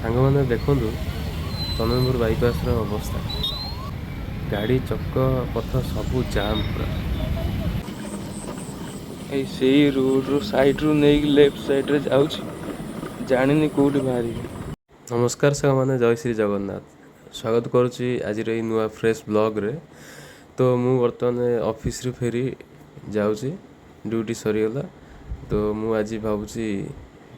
ସାଙ୍ଗମାନେ ଦେଖନ୍ତୁ ଚନ୍ଦନପୁର ବାଇପାସ୍ର ଅବସ୍ଥା, ଗାଡ଼ି ଚକ ପଥ ସବୁ ଜାମ୍ ପୁରା। ଏଇ ସେଇ ରୋଡ଼ରୁ ସାଇଡ଼ରୁ ନେଇକି ଲେଫ୍ଟ ସାଇଡ଼ରେ ଯାଉଛି, ଜାଣିନି କେଉଁଠି ବାହାରିବି। ନମସ୍କାର ସାଙ୍ଗମାନେ, ଜୟ ଶ୍ରୀ ଜଗନ୍ନାଥ। ସ୍ୱାଗତ କରୁଛି ଆଜିର ଏଇ ନୂଆ ଫ୍ରେଶ୍ ବ୍ଲଗ୍ରେ। ତ ମୁଁ ବର୍ତ୍ତମାନ ଅଫିସରୁ ଫେରି ଯାଉଛି, ଡ୍ୟୁଟି ସରିଗଲା। ତ ମୁଁ ଆଜି ଭାବୁଛି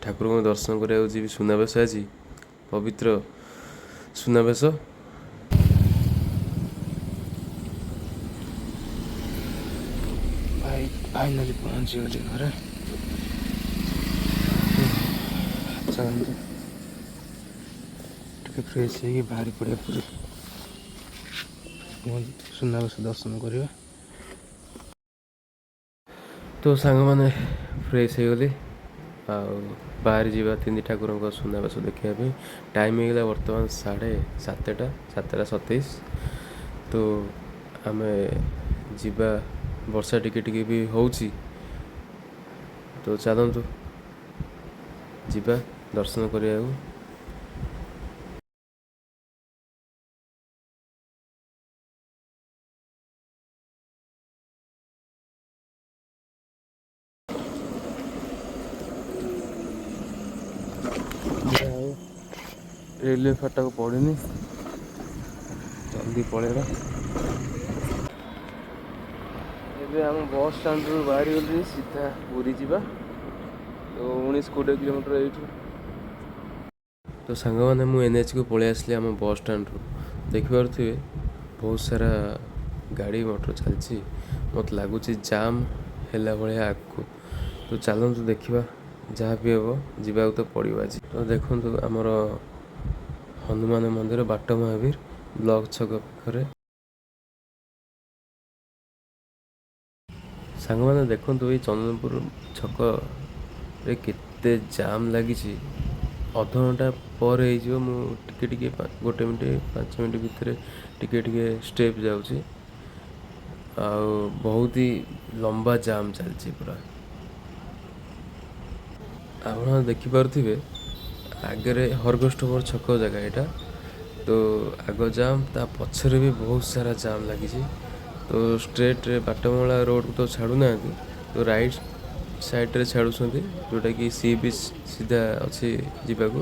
ଠାକୁରଙ୍କୁ ଦର୍ଶନ କରିବାକୁ ଯିବି। ସୁନାବେଶ ଆଜି, ପବିତ୍ର ସୁନାବେଶ। ଭାଇ, ଫାଇନାଲି ପହଞ୍ଚିଗଲି ଘରେ। ଚାଲନ୍ତୁ, ଟିକେ ଫ୍ରେଶ୍ ହେଇକି ବାହାରି ପଡ଼ିବା ପୁରୀ ସୁନାବେଶ ଦର୍ଶନ କରିବା। ତ ସାଙ୍ଗମାନେ, ଫ୍ରେଶ୍ ହେଇଗଲି ଆଉ ବାହାରି ଯିବା ତିନି ଠାକୁରଙ୍କ ସୁନାବେଶ ଦେଖିବା ପାଇଁ। ଟାଇମ୍ ହେଇଗଲା ବର୍ତ୍ତମାନ 7:30, 7:27। ତ ଆମେ ଯିବା। ବର୍ଷା ଟିକେ ଟିକେ ବି ହେଉଛି। ତ ଚାଲନ୍ତୁ ଯିବା ଦର୍ଶନ କରିବାକୁ। ଆଉ ରେଲୱେ ଫାଟକ ପଡ଼ିନି, ଜଲ୍ଦି ପଳେଇବା। ଏବେ ଆମ ବସ୍ ଷ୍ଟାଣ୍ଡରୁ ବାହାରିଗଲି, ସିଧା ପୁରୀ ଯିବା। ତ 19-20 କିଲୋମିଟର ଏଇଠୁ। ତ ସାଙ୍ଗମାନେ, ମୁଁ ଏନ୍ଏଚ୍କୁ ପଳେଇ ଆସିଲି ଆମ ବସ୍ ଷ୍ଟାଣ୍ଡରୁ। ଦେଖିପାରୁଥିବେ, ବହୁତ ସାରା ଗାଡ଼ି ମଟର ଚାଲିଛି। ମୋତେ ଲାଗୁଛି ଜାମ୍ ହେଲା ଭଳିଆ ଆଗକୁ। ତ ଚାଲନ୍ତୁ ଦେଖିବା, ଯାହା ବି ହେବ ଯିବାକୁ ତ ପଡ଼ିବ ଆଜି। ତ ଦେଖନ୍ତୁ, ଆମର ହନୁମାନ ମନ୍ଦିର, ବାଟ ମହାବୀର ବ୍ଲକ ଛକ ପାଖରେ। ସାଙ୍ଗମାନେ ଦେଖନ୍ତୁ, ଏଇ ଚନ୍ଦନପୁର ଛକରେ କେତେ ଜାମ୍ ଲାଗିଛି। ଅଧଘଣ୍ଟା ପରେ ହେଇଯିବ। ମୁଁ ଟିକେ ଟିକେ ଗୋଟେ ମିନିଟ୍, 5 ମିନିଟ୍ ଭିତରେ ଟିକେ ଟିକେ ଷ୍ଟେପ୍ ଯାଉଛି ଆଉ ବହୁତ ହି ଲମ୍ବା ଜାମ୍ ଚାଲିଛି ପୁରା। ଆପଣ ଦେଖିପାରୁଥିବେ, ଆଗରେ ହରକୃଷ୍ଣପୁର ଛକ ଜାଗା ଏଇଟା। ତ ଆଗ ଜାମ୍, ତା ପଛରେ ବି ବହୁତ ସାରା ଜାମ୍ ଲାଗିଛି। ତ ଷ୍ଟ୍ରେଟ୍ରେ ବାଟମଙ୍ଗଳା ରୋଡ଼କୁ ତ ଛାଡ଼ୁନାହାନ୍ତି, ତ ରାଇଟ୍ ସାଇଡ଼୍ରେ ଛାଡ଼ୁଛନ୍ତି, ଯେଉଁଟାକି ସି ବିଚ୍ ସିଧା ଅଛି ଯିବାକୁ।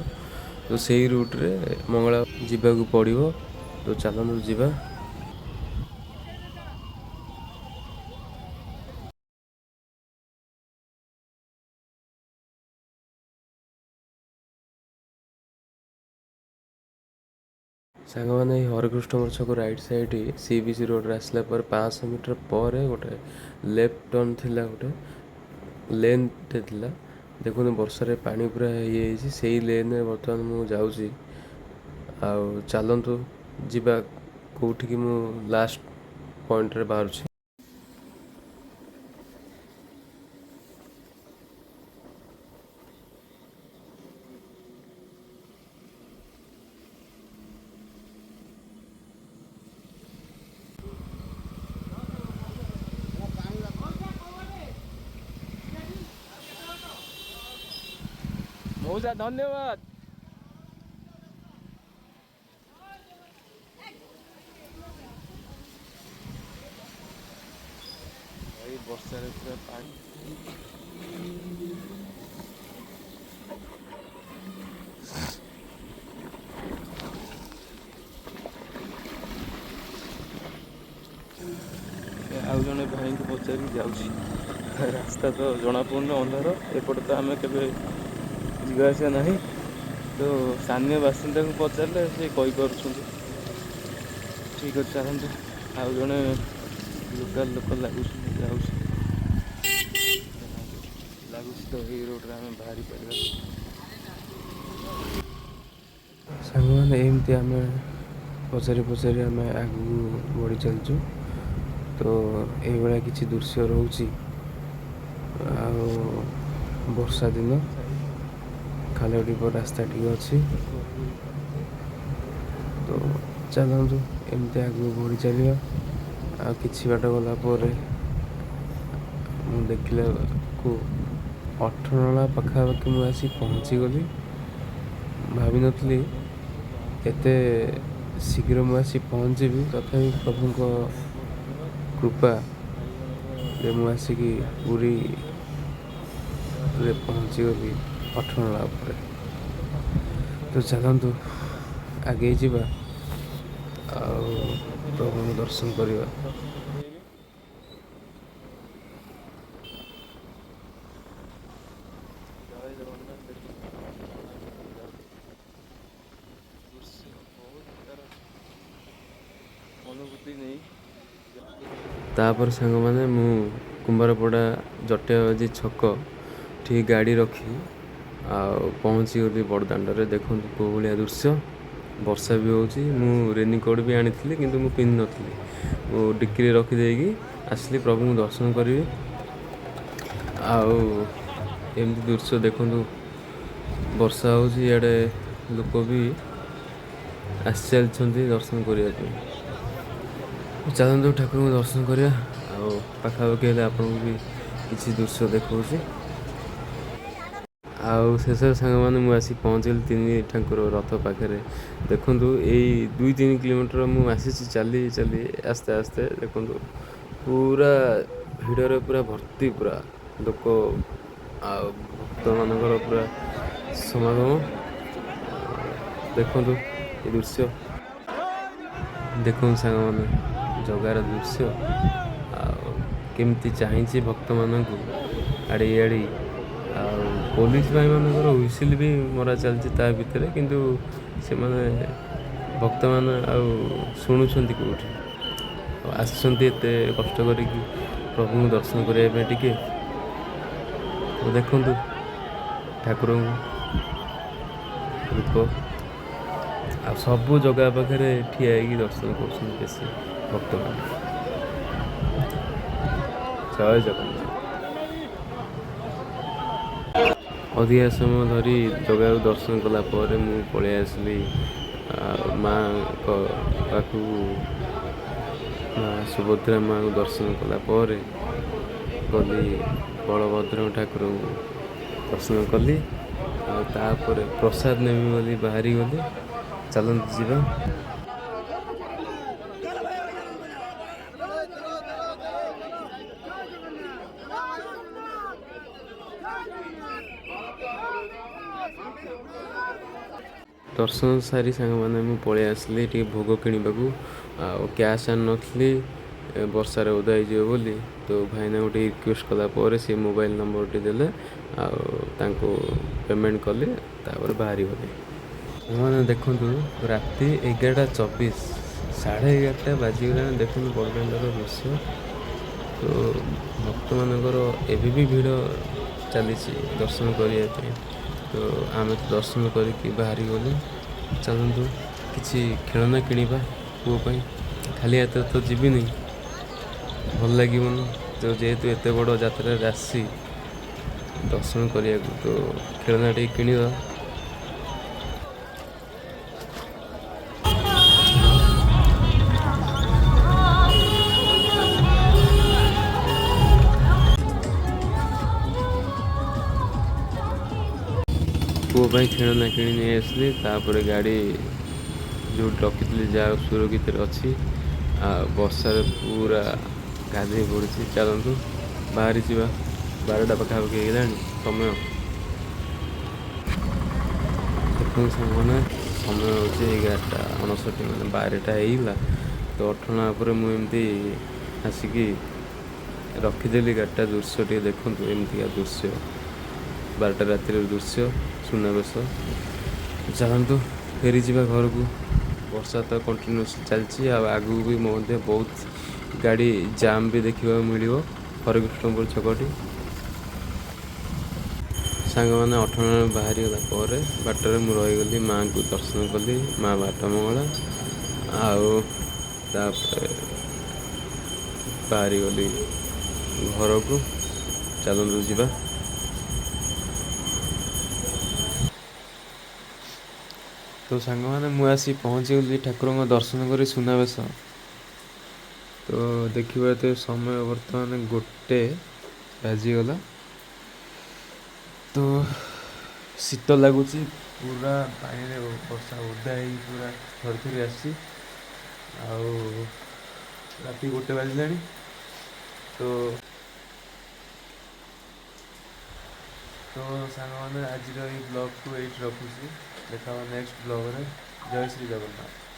ତ ସେଇ ରୁଟ୍ରେ ମଙ୍ଗଳା ଯିବାକୁ ପଡ଼ିବ। ତ ଚାଲନ୍ତୁ ଯିବା। ସାଙ୍ଗମାନେ, ଏଇ ହରେକୃଷ୍ଣପୁର ଛକ ରାଇଟ୍ ସାଇଡ଼୍ ସି ବିଚ୍ ରୋଡ଼ରେ ଆସିଲା ପରେ 500 ମିଟର ପରେ ଗୋଟେ ଲେଫ୍ଟ ଟର୍ନ ଥିଲା, ଗୋଟେ ଲେନ୍ଟେ ଥିଲା। ଦେଖନ୍ତୁ, ବର୍ଷାରେ ପାଣି ପୁରା ହେଇଯାଇଛି। ସେଇ ଲେନ୍ରେ ବର୍ତ୍ତମାନ ମୁଁ ଯାଉଛି। ଆଉ ଚାଲନ୍ତୁ ଯିବା, କେଉଁଠିକି ମୁଁ ଲାଷ୍ଟ ପଏଣ୍ଟରେ ବାହାରୁଛି। ମଉସା, ଧନ୍ୟବାଦ। ଭାଇ, ବର୍ଷାରେ ପୁରା ପାଣି। ଆଉ ଜଣେ ଭାଇଙ୍କୁ ପଚାରିକି ଯାଉଛି। ରାସ୍ତା ତ ଜଣାପଡ଼ୁନି, ଅନ୍ଧାର। ଏପଟେ ତ ଆମେ କେବେ ଯିବା ଆସିବା ନାହିଁ। ତ ସ୍ଥାନୀୟ ବାସିନ୍ଦାଙ୍କୁ ପଚାରିଲେ ସେ କହିପାରୁଛନ୍ତି। ଠିକ୍ ଅଛି, ଚାଲନ୍ତୁ। ଆଉ ଜଣେ ଲୋକାଲ ଲୋକ ଲାଗୁଛନ୍ତି, ଯାଉଛି। ଲାଗୁଛି ତ ଏଇ ରୋଡ଼ରେ ଆମେ ବାହାରି ପାରିବା। ସାଙ୍ଗମାନେ, ଏମିତି ଆମେ ପଚାରି ପଚାରି ଆମେ ଆଗକୁ ବଢ଼ି ଚାଲିଛୁ। ତ ଏଇଭଳିଆ କିଛି ଦୃଶ୍ୟ ରହୁଛି। ଆଉ ବର୍ଷା ଦିନ, ଖାଲ ଢିପ ରାସ୍ତା ଟିକେ ଅଛି। ତ ଚାଲନ୍ତୁ, ଏମିତି ଆଗକୁ ବଢ଼ି ଚାଲିବା। ଆଉ କିଛି ବାଟ ଗଲା ପରେ ମୁଁ ଦେଖିଲାକୁ ଅଠରନଳା ପାଖାପାଖି ମୁଁ ଆସି ପହଞ୍ଚିଗଲି। ଭାବିନଥିଲି ଏତେ ଶୀଘ୍ର ମୁଁ ଆସି ପହଞ୍ଚିବି। ତଥାପି ପ୍ରଭୁଙ୍କ କୃପା ଯେ ମୁଁ ଆସିକି ପୁରୀରେ ପହଞ୍ଚିଗଲି ଅଠରନଳା ଉପରେ। ତ ଚାଲନ୍ତୁ ଆଗେଇ ଯିବା ଆଉ ପ୍ରଭୁଙ୍କୁ ଦର୍ଶନ କରିବା। ଜୟ ଜଗନ୍ନାଥ। ଦେଖନ୍ତୁ, ଦୃଶ୍ୟ ବହୁତ ତାର ଅନୁଭୂତି ନେଇ। ତାପରେ ସାଙ୍ଗମାନେ, ମୁଁ କୁମ୍ଭାରପଡ଼ା ଜଟିଆବାଜି ଛକ ଠିକ୍ ଗାଡ଼ି ରଖି ଆଉ ପହଞ୍ଚିଗଲି ବଡ଼ଦାଣ୍ଡରେ। ଦେଖନ୍ତୁ କେଉଁ ଭଳିଆ ଦୃଶ୍ୟ। ବର୍ଷା ବି ହେଉଛି। ମୁଁ ରେନିକୋଟ୍ ବି ଆଣିଥିଲି, କିନ୍ତୁ ମୁଁ ପିନ୍ଧିନଥିଲି। ମୁଁ ଡିକିରେ ରଖିଦେଇକି ଆସିଲି ପ୍ରଭୁଙ୍କୁ ଦର୍ଶନ କରିବି। ଆଉ ଏମିତି ଦୃଶ୍ୟ ଦେଖନ୍ତୁ, ବର୍ଷା ହେଉଛି, ଇଆଡ଼େ ଲୋକ ବି ଆସି ଚାଲିଛନ୍ତି ଦର୍ଶନ କରିବା ପାଇଁ। ଚାଲନ୍ତୁ ଠାକୁରଙ୍କୁ ଦର୍ଶନ କରିବା। ଆଉ ପାଖାପାଖି ହେଲେ ଆପଣଙ୍କୁ ବି କିଛି ଦୃଶ୍ୟ ଦେଖାଉଛି। ଆଉ ଶେଷରେ ସାଙ୍ଗମାନେ, ମୁଁ ଆସି ପହଞ୍ଚିଲି ତିନି ଠାକୁର ରଥ ପାଖରେ। ଦେଖନ୍ତୁ, ଏଇ 2-3 କିଲୋମିଟର ମୁଁ ଆସିଛି ଚାଲି ଚାଲି, ଆସ୍ତେ ଆସ୍ତେ। ଦେଖନ୍ତୁ, ପୁରା ଭିଡ଼ରେ ପୁରା ଭର୍ତ୍ତି, ପୁରା ଲୋକ ଆଉ ଭକ୍ତମାନଙ୍କର ପୁରା ସମାଗମ। ଦେଖନ୍ତୁ ଏ ଦୃଶ୍ୟ। ଦେଖନ୍ତୁ ସାଙ୍ଗମାନେ, ଜଗାର ଦୃଶ୍ୟ ଆଉ କେମିତି ଚାହିଁଛି ଭକ୍ତମାନଙ୍କୁ ଆଡ଼େଇ ଆଡ଼େଇ। ଆଉ ପୋଲିସ ଭାଇମାନଙ୍କର ହୁଇସିଲ୍ ବି ମରା ଚାଲିଛି ତା ଭିତରେ, କିନ୍ତୁ ସେମାନେ ଭକ୍ତମାନେ ଆଉ ଶୁଣୁଛନ୍ତି କେଉଁଠି? ଆଉ ଆସିଛନ୍ତି ଏତେ କଷ୍ଟ କରିକି ପ୍ରଭୁଙ୍କୁ ଦର୍ଶନ କରିବା ପାଇଁ ଟିକେ। ତ ଦେଖନ୍ତୁ ଠାକୁରଙ୍କୁ ରୂପ। ଆଉ ସବୁ ଜଗା ପାଖରେ ଠିଆ ହେଇକି ଦର୍ଶନ କରୁଛନ୍ତି ବେଶୀ ଭକ୍ତମାନେ। ଜୟ ଜଗନ୍ନାଥ। ଅଧିକା ସମୟ ଧରି ଜଗାକୁ ଦର୍ଶନ କଲା ପରେ ମୁଁ ପଳେଇ ଆସିଲି ମାଙ୍କ ପାଖକୁ। ମା ସୁଭଦ୍ରା ମାଙ୍କୁ ଦର୍ଶନ କଲା ପରେ ଗଲି ବଳଭଦ୍ର ଠାକୁରଙ୍କୁ ଦର୍ଶନ କଲି। ଆଉ ତାପରେ ପ୍ରସାଦ ନେବି ବୋଲି ବାହାରି ଗଲି। ଚାଲନ୍ତୁ ଯିବା। ଦର୍ଶନ ସାରି ସାଙ୍ଗମାନେ, ମୁଁ ପଳେଇ ଆସିଲି ଟିକେ ଭୋଗ କିଣିବାକୁ। ଆଉ କ୍ୟାସ୍ ଆଣିନଥିଲି, ବର୍ଷାରେ ଓଦା ହେଇଯିବ ବୋଲି। ତ ଭାଇନାଙ୍କୁ ଟିକେ ରିକ୍ୱେଷ୍ଟ କଲା ପରେ ସେ ମୋବାଇଲ୍ ନମ୍ବରଟି ଦେଲେ ଆଉ ତାଙ୍କୁ ପେମେଣ୍ଟ କଲି। ତାପରେ ବାହାରିଗଲି। ସାଙ୍ଗମାନେ, ଦେଖନ୍ତୁ, ରାତି 11:24, 11:30 ବାଜିଗଲାଣି। ଦେଖନ୍ତୁ ବଡ଼ଦାଣ୍ଡର ଦୃଶ୍ୟ। ତ ଭକ୍ତମାନଙ୍କର ଏବେ ବି ଭିଡ଼ ଚାଲିଛି ଦର୍ଶନ କରିବା ପାଇଁ। ତ ଆମେ ତ ଦର୍ଶନ କରିକି ବାହାରି ଗଲୁ। ଚାଲନ୍ତୁ କିଛି ଖେଳନା କିଣିବା ପୁଅ ପାଇଁ। ଖାଲି ହାତରେ ତ ଯିବିନି, ଭଲ ଲାଗିବନି। ତ ଯେହେତୁ ଏତେ ବଡ଼ ଯାତ୍ରାରେ ଆସିଛି ଦର୍ଶନ କରିବାକୁ, ତ ଖେଳନା ଟିକେ କିଣିବା। ପୁଅ ପାଇଁ ଖେଳନା କିଣି ନେଇ ଆସିଲି। ତାପରେ ଗାଡ଼ି ଯେଉଁଠି ରଖିଥିଲି, ଯାହା ସୁରକ୍ଷିତରେ ଅଛି। ଆଉ ବର୍ଷାରେ ପୁରା ଗାଧେଇ ପଡ଼ିଛି। ଚାଲନ୍ତୁ ବାହାରି ଯିବା। 12ଟା ପାଖାପାଖି ହେଇଗଲାଣି ସମୟ। ଦେଖନ୍ତୁ ସାଙ୍ଗମାନେ, ସମୟ ହେଉଛି 11:59, ମାନେ 12ଟା ହେଇଗଲା। ତ ଅଠରନଳା ଉପରେ ମୁଁ ଏମିତି ଆସିକି ରଖିଦେଲି ଗାଡ଼ିଟା। ଦୃଶ୍ୟ ଟିକେ ଦେଖନ୍ତୁ, ଏମିତିକା ଦୃଶ୍ୟ, 12ଟା ରାତିର ଦୃଶ୍ୟ, ସୁନାବେଶ। ଚାଲନ୍ତୁ ଫେରିଯିବା ଘରକୁ। ବର୍ଷା ତ କଣ୍ଟିନ୍ୟୁଅସ୍ ଚାଲିଛି ଆଉ ଆଗକୁ ବି ମଧ୍ୟ ବହୁତ ଗାଡ଼ି ଜାମ୍ ବି ଦେଖିବାକୁ ମିଳିବ ହରେକୃଷ୍ଣପୁର ଛକଟି। ସାଙ୍ଗମାନେ, ଅଠରନଳା ବାହାରିଗଲା ପରେ ବାଟରେ ମୁଁ ରହିଗଲି, ମାଆଙ୍କୁ ଦର୍ଶନ କଲି, ମା ବାଟ ମଙ୍ଗଳା। ଆଉ ତାପରେ ବାହାରିଗଲି ଘରକୁ। ଚାଲନ୍ତୁ ଯିବା। ତ ସାଙ୍ଗମାନେ, ମୁଁ ଆସି ପହଞ୍ଚିଗଲି ଠାକୁରଙ୍କ ଦର୍ଶନ କରି ସୁନାବେଶ। ତ ଦେଖିବା ତ ସମୟ ବର୍ତ୍ତମାନ 1 ବାଜିଗଲା। ତ ଶୀତ ଲାଗୁଛି। ପୁରା ପାଣିରେ ବର୍ଷା ଓଦା ହେଇକି ପୁରା ଥରି ଥରି ଆସିଛି। ଆଉ ରାତି 1 ବାଜିଲାଣି। ତ ତ ସାଙ୍ଗମାନେ, ଆଜିର ଏଇ ବ୍ଲଗ୍କୁ ଏଇଠି ରଖୁଛି। ଦେଖା ହବା ନେକ୍ସଟ ବ୍ଲଗ୍ରେ। ଜୟ ଶ୍ରୀ ଜଗନ୍ନାଥ।